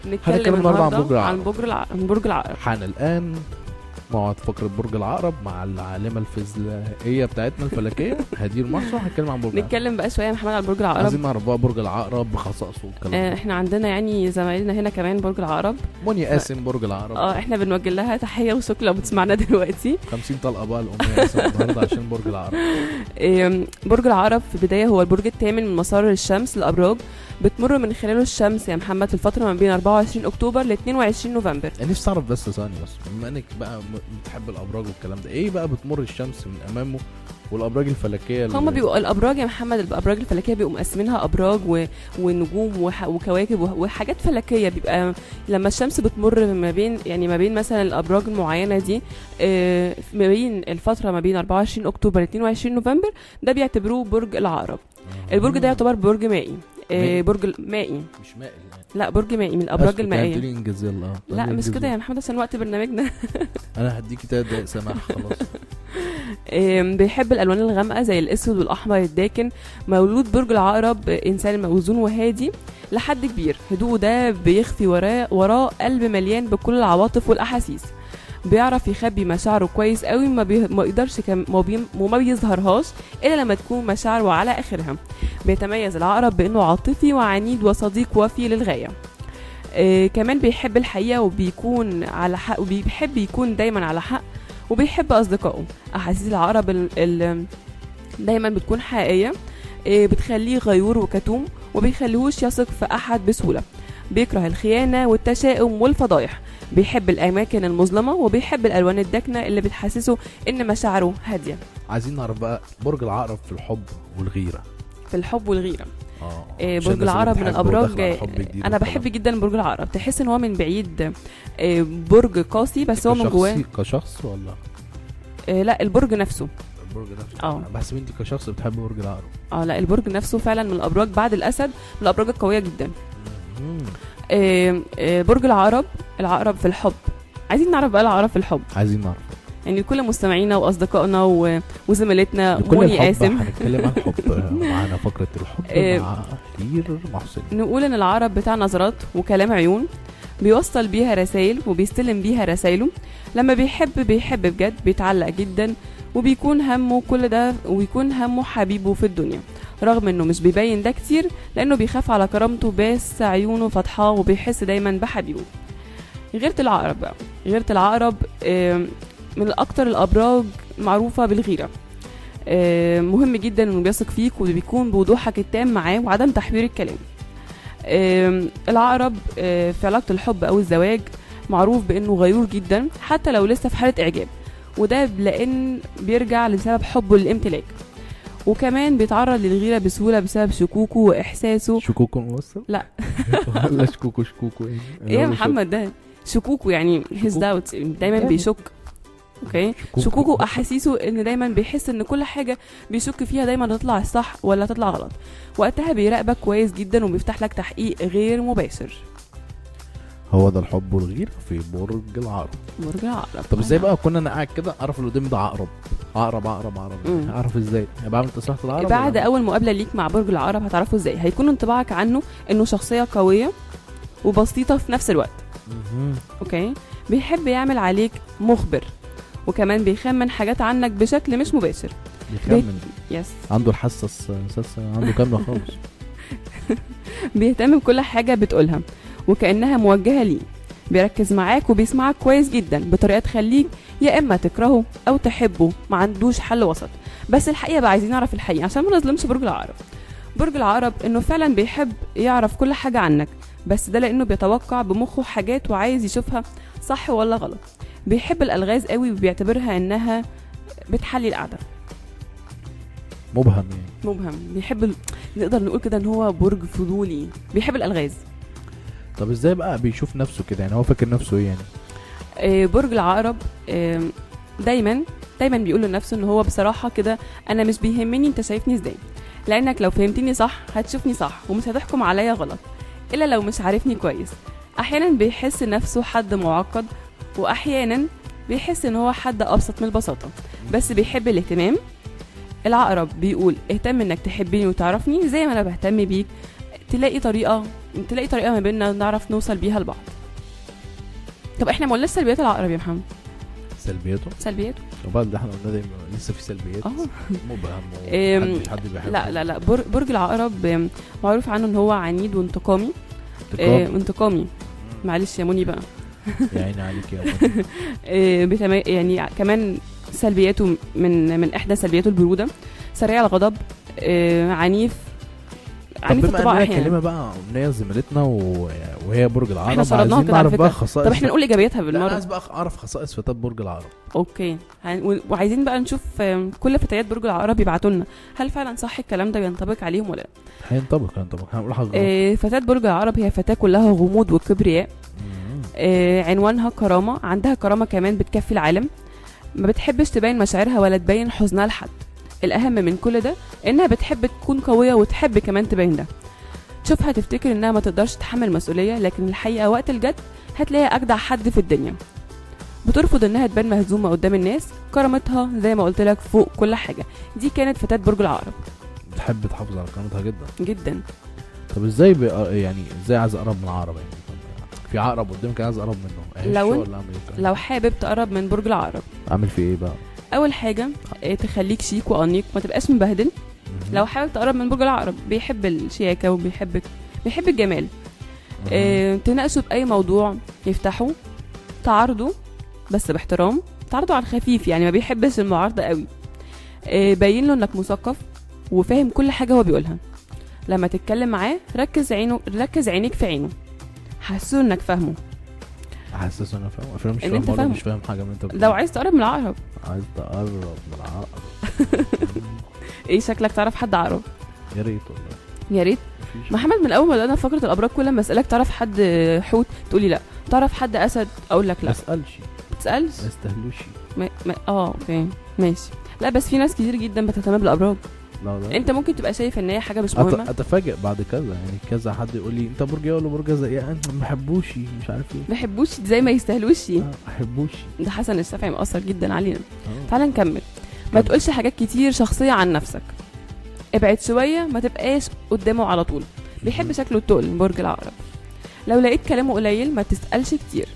نتكلم النهارده عن برج العقرب. عن برج العقرب. حان الان موعد فقرة برج العقرب مع العالمة الفيزيائية بتاعتنا الفلكية هدير محسن. هنتكلم عن برج العقرب. نتكلم بقى شوية يا محمد عن برج العقرب. عايزين نعرف بقى برج العقرب بخصائصه والكلام. احنا عندنا يعني زمايلنا هنا كمان برج العقرب، مني قاسم برج العقرب. احنا بنوجه لها تحية وشكر لو بتسمعنا دلوقتي. 50 طلقة بقى الأمنية قاسم النهارده عشان برج العقرب. برج العقرب في البداية هو البرج الثامن من مسار الشمس للأبراج، بتمر من خلاله الشمس يا محمد في الفترة ما بين 24 أكتوبر ل 22 نوفمبر. أنا نفسي أعرف بس ثانية، بس بما إنك بقى بتحب الأبراج والكلام ده، إيه بقى بتمر الشمس من أمامه والأبراج الفلكية؟ هما بيبقوا الأبراج يا محمد، الأبراج الفلكية بيبقوا مقسمينها أبراج ونجوم وكواكب وحاجات فلكية. بيبقى لما الشمس بتمر ما بين، يعني ما بين مثلا الأبراج المعينة دي، ما بين الفترة ما بين 24 أكتوبر ل 22 نوفمبر، ده بيعتبروه برج العقرب. البرج ده يعتبر برج مائي. برج مائي مش مائل يعني. لا برج مائي من الابراج المائية. لا مش كده يا محمد عشان وقت برنامجنا. انا هديكي 3 دقايق سماح خلاص. بيحب الالوان الغامقه زي الاسود والاحمر الداكن. مولود برج العقرب انسان موزون وهادي لحد كبير. هدوءه ده بيخفي وراه قلب مليان بكل العواطف والاحاسيس. بيعرف يخبي مشاعره كويس قوي، ما يقدرش وما بيظهرهاش الا لما تكون مشاعره على اخرها. بيتميز العقرب بانه عاطفي وعنيد وصديق وفي للغاية. كمان بيحب الحقيقة وبيكون على حق، وبيحب يكون دايما على حق، وبيحب اصدقائه. احاسيس العقرب دايما بتكون حقيقية، بتخليه غيور وكتوم، وبيخليهوش يثق في احد بسهولة. بيكره الخيانة والتشاؤم والفضايح. بيحب الأماكن المظلمة وبيحب الألوان الداكنة اللي بتحسسه إن مشاعره هادية. عايزين نعرف بقى برج العقرب في الحب والغيرة. في الحب والغيرة. برج العقرب من الأبراج، أنا بحب جدا برج العقرب. تحس إن هو من بعيد برج قاسي، بس هو من جواه. كشخص ولا؟ لا البرج نفسه. البرج نفسه. بحسب أنت كشخص بتحب برج العقرب. لا البرج نفسه فعلا من الأبراج بعد الأسد، من الأبراج القوية جدا. برج العقرب، العقرب في الحب. عايزين نعرف بقى العقرب في الحب. عايزين نعرف يعني كل مستمعينا واصدقائنا وزميلتنا موني قاسم. هنتكلم عن الحب معانا فقرة الحب مع هدير محسن. نقول ان العقرب بتاع نظرات وكلام عيون، بيوصل بيها رسائل وبيستلم بيها رسائله. لما بيحب بيحب بجد، بيتعلق جدا، وبيكون همه كل ده، ويكون همه حبيبه في الدنيا، رغم انه مش بيبين ده كتير لانه بيخاف على كرامته، بس عيونه فاتحاه وبيحس دايما بحبيبه. غيرة العقرب بقى، غيرة العقرب من اكتر الابراج معروفة بالغيرة. مهم جدا انه بيثق فيك وبيكون بوضوحك التام معاه وعدم تحوير الكلام. العقرب في علاقة الحب او الزواج معروف بانه غيور جدا حتى لو لسه في حالة اعجاب، وده لان بيرجع لسبب حبه للامتلاك. وكمان بيتعرض للغيرة بسهولة بسبب شكوكه وإحساسه. شكوكه موصل؟ لا. ولا شكوكه ايه يا محمد ده؟ شكوكه يعني his doubt، دايما بيشك. okay، شكوكه واحاسيسه ان دايما بيحس ان كل حاجة بيشك فيها دايما تطلع الصح ولا تطلع غلط. وقتها بيراقبك كويس جدا وبيفتح لك تحقيق غير مباشر. هو ده الحب والغيرة في برج العقرب. برج العقرب. طب ازاي بقى كنا انا قاعد كده اعرف اللي قدامي ده عقرب عقرب عقرب عقرب؟ اعرف ازاي؟ بعمل تصريح العقرب بعد اول مقابله ليك مع برج العقرب هتعرفه ازاي. هيكون انطباعك عنه انه شخصية قوية وبسيطة في نفس الوقت. okay، بيحب يعمل عليك مخبر، وكمان بيخمن حاجات عنك بشكل مش مباشر. بيخمن. yes، عنده الحاسة السادسة، عنده كاملة خالص. بيهتم بكل حاجة بتقولها وكأنها موجهة ليه. بيركز معاك وبيسمعك كويس جدا بطريقة تخليك يا إما تكرهه أو تحبه، ما عندوش حل وسط. بس الحقيقة بقى عايزين نعرف الحقيقة عشان ما نظلمش برج العقرب. برج العقرب إنه فعلا بيحب يعرف كل حاجة عنك، بس ده لأنه بيتوقع بمخه حاجات وعايز يشوفها صح ولا غلط. بيحب الألغاز قوي وبيعتبرها إنها بتحلي القعدة. مبهم يعني. مبهم. بيحب نقدر نقول كده إن هو برج فضولي، بيحب الألغاز. طب ازاي بقى بيشوف نفسه كده؟ يعني هو فاكر نفسه ايه يعني؟ برج العقرب دايما دايما بيقول لنفسه ان هو بصراحة كده انا مش بيهمني انت شايفني ازاي، لانك لو فهمتني صح هتشوفني صح ومش هتحكم عليا غلط الا لو مش عارفني كويس. احيانا بيحس نفسه حد معقد، واحيانا بيحس ان هو حد ابسط من البساطة، بس بيحب الاهتمام. العقرب بيقول اهتم انك تحبني وتعرفني زي ما انا بهتم بيك، تلاقي طريقه ما بيننا نعرف نوصل بيها لبعض. طب احنا ما قلناش سلبيات العقرب يا محمد. سلبياته وبعد ده احنا قلنا دايما لسه في سلبيات مبهم ومحدش حد بيحبه. لا لا لا، برج العقرب معروف عنه ان هو عنيد وانتقامي. انتقامي معلش يا مني بقى. يا عيني عليك يا مني. يعني كمان سلبياته من احدى سلبياته البرودة، سريع الغضب، عنيف. طب بما اننا كلمة بقى امنية زميلتنا وهي برج العقرب، عايزين نعرف بقى خصائص. طب احنا نقول ايجابياتها بالمرة. لا عايز بقى اعرف خصائص فتاة برج العقرب. okay، وعايزين بقى نشوف كل فتيات برج العقرب يبعتوا لنا هل فعلا صح الكلام ده بينطبق عليهم ولا لا. هينطبق هنقول حاجة. فتاة برج العقرب هي فتاة كلها غموض وكبرياء. عنوانها كرامة، عندها كرامة كمان بتكفي العالم، ما بتحبش تبين مشاعرها ولا تبين حزنها لحد. الأهم من كل ده إنها بتحب تكون قوية وتحب كمان تبين ده. تشوفها تفتكر إنها ما تقدرش تتحمل مسؤولية، لكن الحقيقة وقت الجد هتلاقيها أجدع حد في الدنيا. بترفض إنها تبان مهزومة قدام الناس، كرامتها زي ما قلت لك فوق كل حاجة. دي كانت فتاة برج العقرب. بتحب تحافظ على كرامتها جدا جدا. طب إزاي يعني إزاي عايز أقرب من العقرب؟ يعني في عقرب قدامك عايز أقرب منه، لو حابب تقرب من برج العقرب أعمل فيه إيه بقى؟ اول حاجة تخليك شيك وانيق، ما تبقاش مبهدل. لو حابب تقرب من برج العقرب، بيحب الشياكه وبيحب بيحب الجمال. تناقشه باي موضوع يفتحه، تعارضه بس باحترام، تعارضه على الخفيف يعني ما بيحبش المعارضة قوي. باين له انك مثقف وفاهم كل حاجة هو بيقولها. لما تتكلم معاه ركز عينيك في عينه، حسسه انك فاهمه. حاسس انا فاهم، مش فاهم ولا مش فاهم حاجة من انت. لو عايز تقرب من العقرب، عايز تقرب من العقرب. ايه شكلك تعرف حد عقرب؟ يا ريت والله يا ريت. محمد من اول ما بدأنا فقره الابراج كل ما اسالك تعرف حد حوت تقولي لا، تعرف حد اسد اقول لك لا. ما اسالش، ما تسالش، ما استاهلوش. okay ماشي. لا بس في ناس كتير جدا بتهتم بالابراج. لا. انت ممكن تبقى شايف ان هي حاجة مش مهمة. اتفاجئ بعد كذا يعني كذا حد يقول لي انت برج ايه ولا برج زي يعني ما بحبوش مش عارف ايه، ما بحبوش زي ما يستاهلوش. ما بحبوش. ده حسن الشافعي مأثر جدا علينا. تعال نكمل. ما تقولش حاجات كتير شخصية عن نفسك، ابعد شوية، ما تبقاش قدامه على طول. بيحب شكله التقل برج العقرب. لو لقيت كلامه قليل ما تسالش كتير،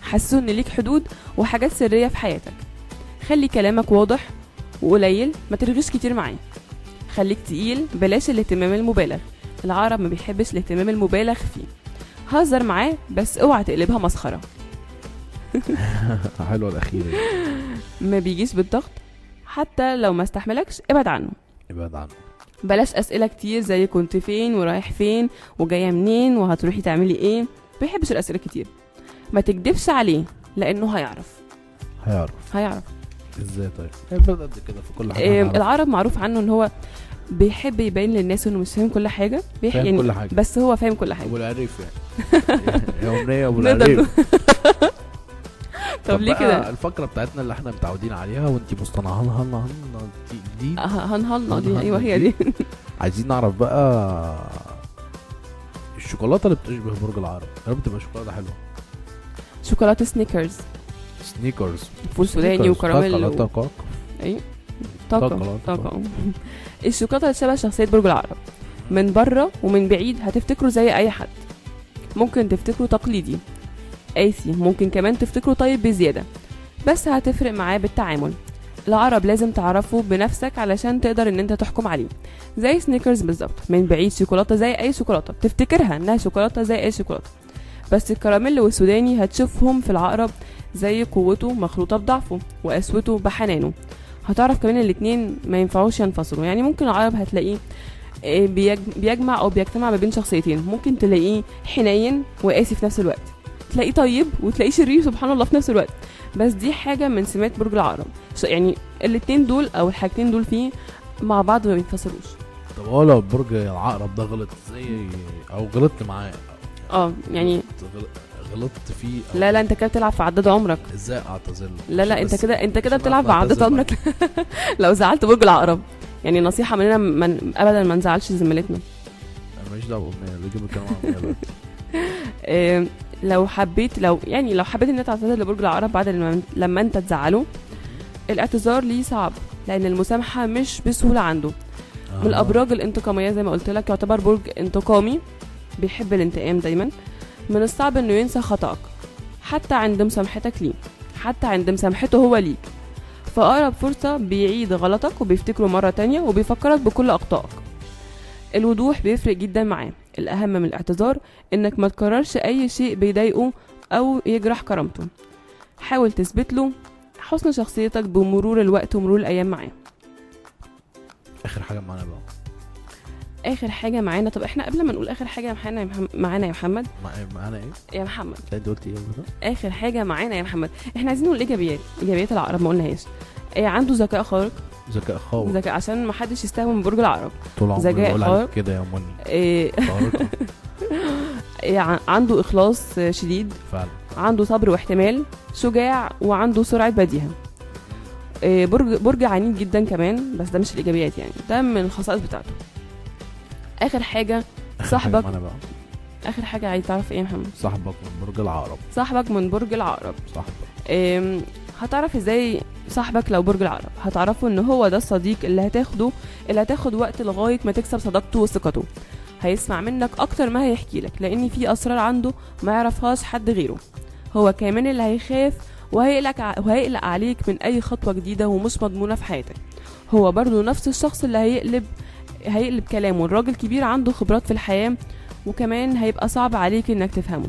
حسسه ان ليك حدود وحاجات سرية في حياتك. خلي كلامك واضح وقليل، ما ترغيش كتير معاه. خليك تقيل، بلاش الاهتمام المبالغ، العقرب ما بيحبش الاهتمام المبالغ فيه. هزر معاه بس اوعى تقلبها مسخرة. حلوة الاخيرة. ما بيجيش بالضغط، حتى لو ما استحملكش ابعد عنه. ابعد عنه. بلاش اسئلة كتير زي كنت فين ورايح فين وجاية منين وهتروحي تعملي ايه، ما بيحبش الاسئلة كتير. ما تكدبش عليه لانه هيعرف. هيعرف ازاي؟ طيب البلد قد كده في كل حاجة. العرب معروف عنه ان هو بيحب يبين للناس انه مش فاهم كل حاجة، فاهم يعني كل حاجة، بس هو فاهم كل حاجة. ابو العريف يعني. يا امنية ابو العريف. طب ليه كده؟ الفقرة بتاعتنا اللي احنا متعودين عليها وانتي مصطنعاها لنا دي، هنهلنا دي، ايوه هي دي. عايزين نعرف بقى الشوكولاتة اللي بتشبه برج العقرب. يا رب تبقى شوكولاتة حلوة. شوكولاتة سنيكرز. سنيكرز فول سوداني وكراميل طاقة. ايه طاقة. الشوكولاتة اللي شبه شخصية برج العقرب من بره ومن بعيد هتفتكره زي اي حد، ممكن تفتكره تقليدي قاسي، ممكن كمان تفتكره طيب بزيادة، بس هتفرق معاه بالتعامل. العقرب لازم تعرفه بنفسك علشان تقدر ان انت تحكم عليه. زي سنيكرز بالظبط، من بعيد شوكولاتة زي اي شوكولاتة، بتفتكرها انها شوكولاتة زي اي شوكولاتة، بس الكراميل والسوداني هتشوفهم في العقرب زي قوته مخلوطة بضعفه وقسوته بحنانه. هتعرف كمان الاتنين ما ينفعوش ينفصلوا. يعني ممكن العقرب هتلاقيه بيجمع او بيجتمع ما بين شخصيتين، ممكن تلاقيه حنين وقاسي في نفس الوقت، تلاقيه طيب وتلاقيه شرير سبحان الله في نفس الوقت. بس دي حاجة من سمات برج العقرب، يعني الاتنين دول او الحاجتين دول فيه مع بعض ما بينفصلوش. طب هو لو برج العقرب ده غلط زي او غلطت معاه يعني غلطت فيه، لا لا انت كده بتلعب في عداد عمرك. ازاي اعتذر له؟ لا لا انت كده بتلعب في عداد عمرك. لو زعلت برج العقرب يعني نصيحة مننا ابدا ما نزعلش زميلتنا. انا ماليش دعوه بامنيه، اللي جاب الكلام عن امنية. لو حبيت لو حبيت ان انت تعتذر لبرج العقرب بعد لما انت تزعله، الاعتذار ليه صعب لان المسامحة مش بسهولة عنده. من الابراج الانتقاميه زي ما قلت لك، يعتبر برج انتقامي، بيحب الانتقام دايما. من الصعب انه ينسى خطأك حتى عند مسامحتك ليه، حتى عند مسامحته هو ليك. فأقرب فرصة بيعيد غلطك وبيفتكره مرة تانية وبيفكرك بكل أخطائك. الوضوح بيفرق جدا معاه. الأهم من الاعتذار إنك ما تكررش أي شيء بيضايقه أو يجرح كرامته. حاول تثبت له حسن شخصيتك بمرور الوقت ومرور الأيام معاه. آخر حاجة معانا بقى، آخر حاجة معانا. طب احنا قبل ما نقول آخر حاجة معانا يا محمد، معانا ايه يا محمد؟ لا انت قلت ايه؟ آخر حاجة معانا يا محمد، احنا عايزين نقول ايجابيات، ايجابيات العقرب ما قلناهاش. إيه عنده ذكاء خارق، ذكاء خارق، ذكاء عشان ما حدش يستهون من برج العقرب. طول عمري بقول عليك كده يا مني. إيه إيه عنده إخلاص شديد فعلا، عنده صبر واحتمال، شجاع، وعنده سرعة بديهة. إيه برج عنيد جدا كمان، بس ده مش الإيجابيات يعني، ده من الخصائص بتاعته. اخر حاجة صاحبك. اخر حاجة عايز تعرف ايه يا محمد؟ صاحبك من برج العقرب. صاحبك من برج العقرب. صاحبك هتعرف ازاي صاحبك لو برج العقرب؟ هتعرفه ان هو ده الصديق اللي هتاخده، اللي هتاخد وقت لغاية ما تكسب صداقته وثقته. هيسمع منك اكتر ما هيحكي لك، لان في اسرار عنده ما يعرفهاش حد غيره. هو كمان اللي هيخاف وهيقلق عليك من اي خطوة جديدة ومش مضمونه في حياتك. هو برضو نفس الشخص اللي هيقلب كلامه. الراجل كبير عنده خبرات في الحياة، وكمان هيبقى صعب عليك انك تفهمه.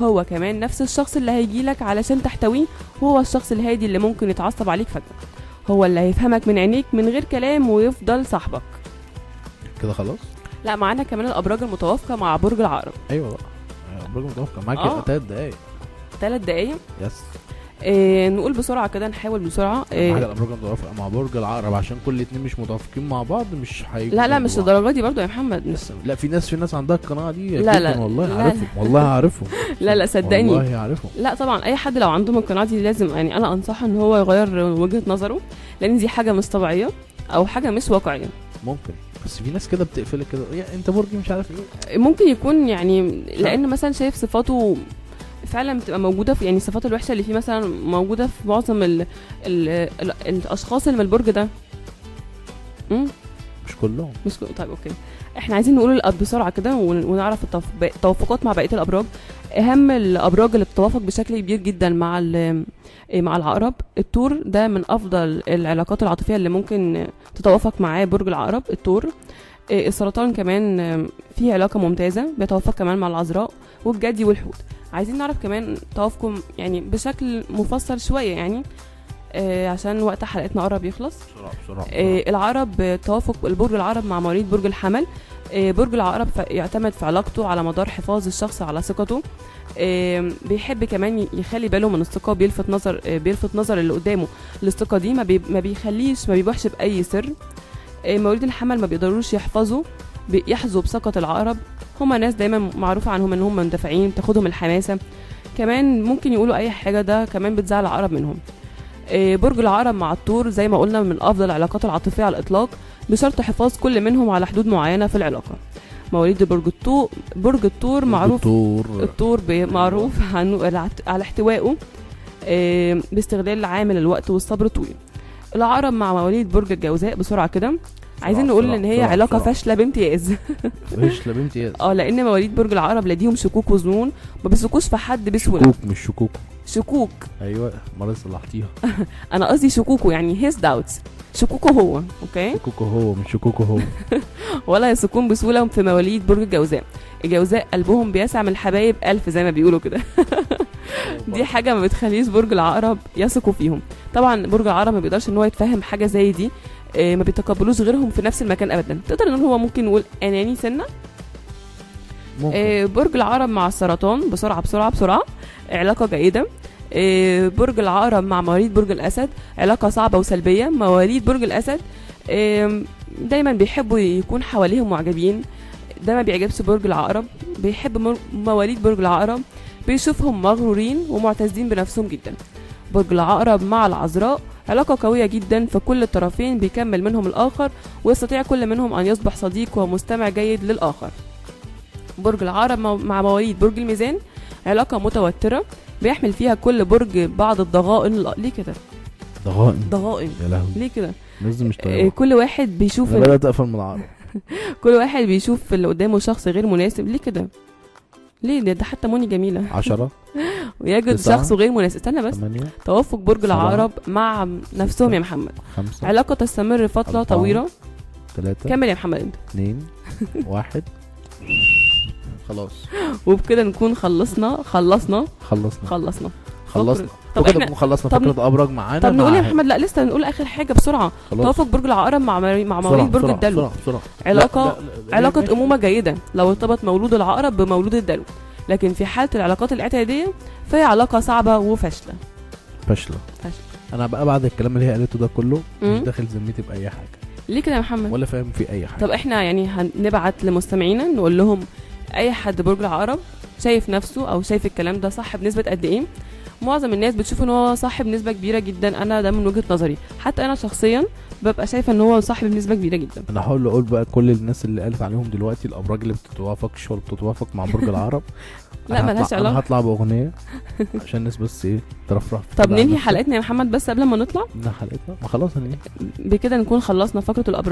هو كمان نفس الشخص اللي هيجيلك علشان تحتويه، وهو الشخص الهادي اللي ممكن يتعصب عليك فجأة. هو اللي هيفهمك من عينيك من غير كلام ويفضل صاحبك كده. خلاص لا، معانا كمان الابراج المتوافقة مع برج العقرب. ايوه بقى الابراج المتوافقة معاك. 3 دقايق. 3 دقايق yes. إيه نقول بسرعة كده، نحاول بسرعة. إيه حاجة الابراج المتوافقة مع برج العقرب، عشان كل اتنين مش متوافقين مع بعض مش هيجوا. لا لا مش الدرجة دي برضو يا محمد. مش لا، في ناس عندها القناعة دي. لا لا والله عارفهم، والله عارفهم. لا لا صدقني والله عارفهم. لا طبعا اي حد لو عنده القناعة دي لازم، يعني انا انصحه ان هو يغير وجهه نظره، لان دي حاجة مش طبيعية او حاجة مش واقعية. ممكن، بس في ناس كده بتقفلك كده، يا انت برج مش عارف ايه. ممكن يكون يعني لان مثلا شايف صفاته فعلا بتبقى موجودة في، يعني الصفات الوحشة اللي فيه مثلا موجودة في معظم ال ال ال الاشخاص اللي من البرج ده. مش كلهم، مش كلهم. طيب okay، احنا عايزين نقول بسرعة كده ونعرف التوافقات مع بقية الابراج. اهم الابراج اللي بتتوافق بشكل كبير جدا مع العقرب، الثور. ده من افضل العلاقات العاطفية اللي ممكن تتوافق معاه برج العقرب، الثور. السرطان كمان فيه علاقة ممتازة، بيتوافق كمان مع العذراء والجدي والحوت. عايزين نعرف كمان توافقكم يعني بشكل مفصل شوية، يعني عشان وقت حلقتنا قرب يخلص. بسرعة. العقرب، توافق البرج العقرب مع مواليد برج الحمل. برج العقرب يعتمد في علاقته على مدار حفاظ الشخص على ثقته. بيحب كمان يخلي باله من الثقة، بيلفت نظر اللي قدامه للثقة دي، ما بيخليش، ما بيبوحش بأي سر. مواليد الحمل ما بيقدروش يحظوا بثقة العقرب. هما ناس دايما معروف عنهم ان هم مندفعين، تاخدهم الحماسة، كمان ممكن يقولوا اي حاجة، ده كمان بتزعل العقرب منهم. برج العقرب مع الثور زي ما قلنا من افضل العلاقات العاطفية على الاطلاق، بشرط حفاظ كل منهم على حدود معينة في العلاقة. مواليد برج الثور معروف، الثور معروف عنه على احتوائه باستغلال عامل الوقت والصبر الطويل. العقرب مع مواليد برج الجوزاء بسرعة كده، عايزين نقول ان هي علاقة فاشلة بامتياز. فاشلة بامتياز. لان مواليد برج العقرب لديهم شكوك وظنون، ما بيثقوش في حد بسهولة. شكوك مش شكوك، شكوك. ايوه مرة صلحتيها. انا قصدي شكوكه، يعني his doubts، شكوكه هو. okay، شكوكه هو مش شكوكه هو. ولا يثقون بسهولة في مواليد برج الجوزاء. الجوزاء قلبهم بيسع من الحبايب ألف زي ما بيقولوا كده. دي حاجة ما بتخليش برج العقرب يثقوا فيهم. طبعا برج العقرب ما بيقدرش ان هو يتفهم حاجة زي دي، ما بيتقبلوش غيرهم في نفس المكان ابدا. تقدر نقول هو ممكن نقول اناني سنة. برج العقرب مع السرطان بسرعة بسرعة بسرعة، علاقة جيدة. برج العقرب مع مواليد برج الاسد علاقة صعبة وسلبيه. مواليد برج الاسد دايما بيحبوا يكون حواليهم معجبين، ده ما بيعجبش برج العقرب. بيحب مواليد برج العقرب، بيشوفهم مغرورين ومعتزين بنفسهم جدا. برج العقرب مع العذراء علاقة قوية جدا، فكل الطرفين بيكمل منهم الآخر، ويستطيع كل منهم أن يصبح صديق ومستمع جيد للآخر. برج العقرب مع مواليد برج الميزان علاقة متوترة، بيحمل فيها كل برج بعض الضغائن. ليه كده؟ ضغائن يا لهوي، ليه كده؟ الناس دي مش طيبة. كل واحد بيشوف انا بدات اقفل من العقرب. كل واحد بيشوف اللي قدامه شخص غير مناسب. ليه كده؟ ليه؟ ده حتى موني جميلة. 10 ويجد 9 شخص غير مناسب. استنى بس. 8 توافق برج 7 العقرب مع نفسهم يا محمد. 5 علاقة تستمر فترة 4 طويلة. 3 كمل يا محمد انت. 2 1 خلاص. وبكده نكون خلصنا خلصنا خلصنا خلصنا خلصنا. طب وكده احنا نكون خلصنا طب فقرة أبراج معانا. طب نقول مع يا محمد، لا لسه نقول اخر حاجة بسرعة. خلاص. توافق برج العقرب مع بسرعة، مواليد برج بسرعة، الدلو. بسرعة بسرعة. علاقة لا، لا، لا، علاقة ماشي. أمومة جيدة لو ارتبط مولود العقرب بمولود الدلو، لكن في حالة العلاقات الاعتيادية فهي علاقة صعبة وفاشلة. فاشلة. فاشلة. أنا بقى بعد الكلام اللي هي قالته ده كله مش مم. داخل ذمتي بأي حاجة. ليه كده يا محمد؟ ولا فاهم في أي حاجة. طب احنا يعني هنبعت لمستمعينا نقول لهم أي حد برج العقرب شايف نفسه أو شايف الكلام ده صح بنسبة قد إيه؟ معظم الناس بتشوف ان هو صح بنسبة كبيرة جدا. انا ده من وجهة نظري، حتى انا شخصيا ببقى شايفة ان هو صح بنسبة كبيرة جدا. انا هحاول اقول بقى كل الناس اللي قالت عليهم دلوقتي الابراج اللي بتتوافقش ولا بتتوافق مع برج العقرب. لا، أنا ملهاش علاقة. انا هطلع باغنية عشان الناس بس ايه ترفرف. طب كده عن ننهي نفسها. حلقتنا يا محمد بس قبل ما نطلع. ننهي حلقتنا، ما خلاص هننهي بكده نكون خلصنا فقرة الابراج.